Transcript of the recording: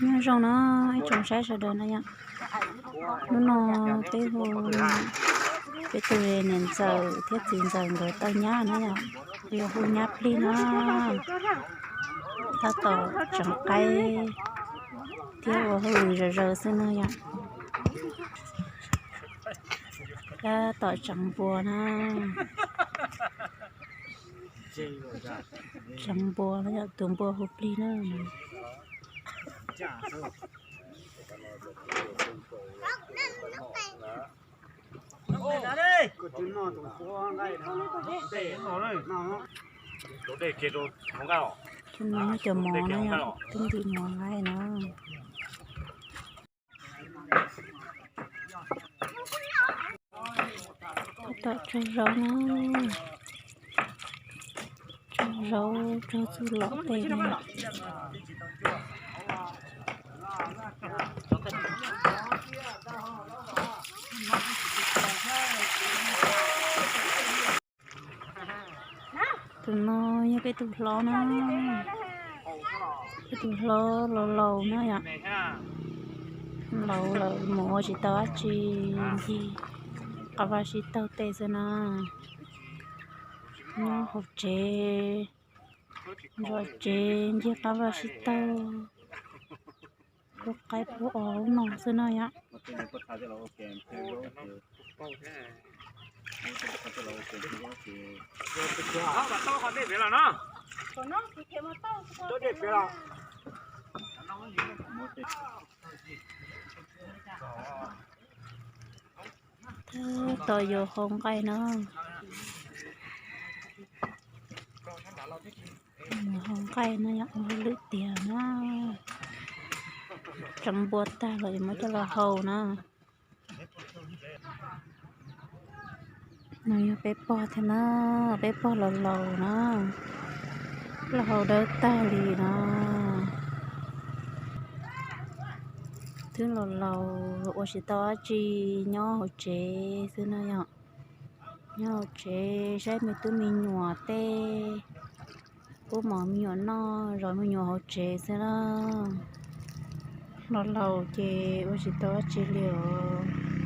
Nyob zoo na ib tsoom saib sawv daws na yom. Hnub no peb hu peb tus niam ntxawm thiab txiv ntxawm nkawd tau nyab na yom, yuav hu nyab plig na. Tab tom tseev qaib thiab ua hauj lwm zom zaws xwb na yom. Tab tom tseev npua na. Tseev npua na yom, tus npua hu plig na. Tus no yog cov mov na yom, twb ntim mov nqaij na. Tab tom tsau zaub na, tsau zaub tsau txuj lom tej na. Tus no yog peb tus hlob na, peb tus hlob laus laus na yom. Laus lawm mus ua tsis tau dab tsi, ncig qab vaj sib taug tej xwb na. Nyob hauv tsev, zov tsev ncig qab vaj sib taug, pub qaib pub os ub no xwb na yom. Tab tom yuav hau nqaij na. Hau nqaij na yom, ua hauj lwm tiag na. Tseev npua tag los yuav muab coj los hau na. No yog peb pog thiab na, peb pog laus laus na, los hau dawb tag li na. Twb laus laus ua tsis tau dab tsi, nyob hauv tsev xwb na yom. Nyob hauv tsev saib me tub me nyuam tej, pub mov me nyuam noj, zov me nyuam hauv tsev xwb na. Laus laus ces ua tsis tau dab tsi li os.